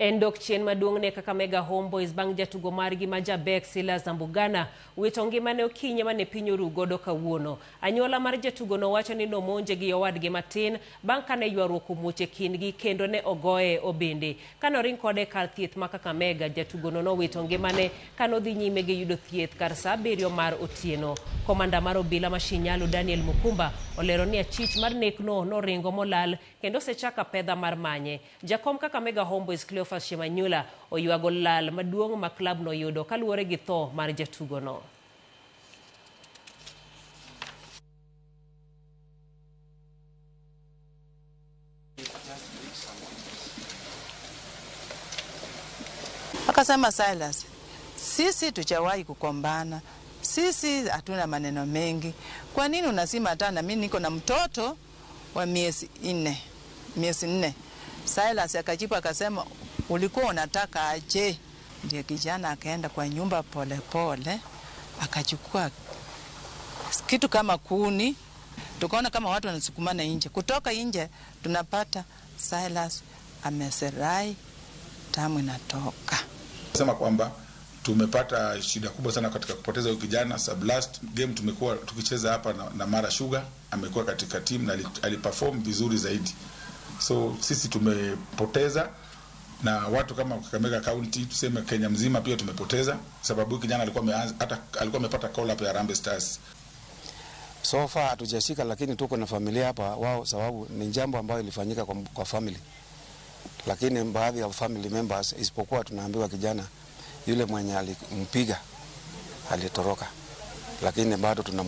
En dok chien maduong' ne Kakamega Homeboyz bang' jatugo margi ma jabek Silas Ambugana wito ngimane okinyi mane piny oru godo kawuono. Anyuola mar jatugono wacho ni nomonje gi owadgi matin bang' kane ywaruok omuoch e kindgi kendo ne ogoye obende. Kanoring kode kar thieth ma Kakamega, jatugono nowito ngimane kanodhi nyime gi yudo thieth kar saa 7 mar otieno. Komanda mar obila ma Shinyalu Daniel Mukumba olero ni achich mar nekno noringo molal kendo osechak apedha mar manye. Jakom Kakamega Homeboyz Cleophas Shimanyula oywago lal maduong' ma klab noyudo kaluwore gi tho mar jatugono. Akasema, Silas, sisi tuchawahi kukombana, sisi hatuna maneno mengi. Kwa nini unasema hata na mimi niko na mtoto wa miezi 4? Silas akajibu akasema, ulikuwa unataka aje? Ndiye kijana akaenda kwa nyumba pole pole, akachukua kitu kama kuni. Tukaona kama watu wanasukumana nje. Kutoka nje tunapata Silas ameserai, damu inatoka. Sema kwamba tumepata shida kubwa sana katika kupoteza huyu kijana. Sub last game tumekuwa tukicheza hapa na Mara Sugar, amekuwa katika team na aliperform vizuri zaidi. So sisi tumepoteza, na watu kama Kakamega County, tuseme Kenya mzima pia tumepoteza, sababu huyu kijana alikuwa ameanza, hata alikuwa amepata call up ya Harambee Stars. So far hatujashika, lakini tuko na familia hapa wao, sababu ni jambo ambayo ilifanyika kwa family. Lakini baadhi ya family members, isipokuwa tunaambiwa kijana yule mwenye alimpiga alitoroka, lakini bado tuna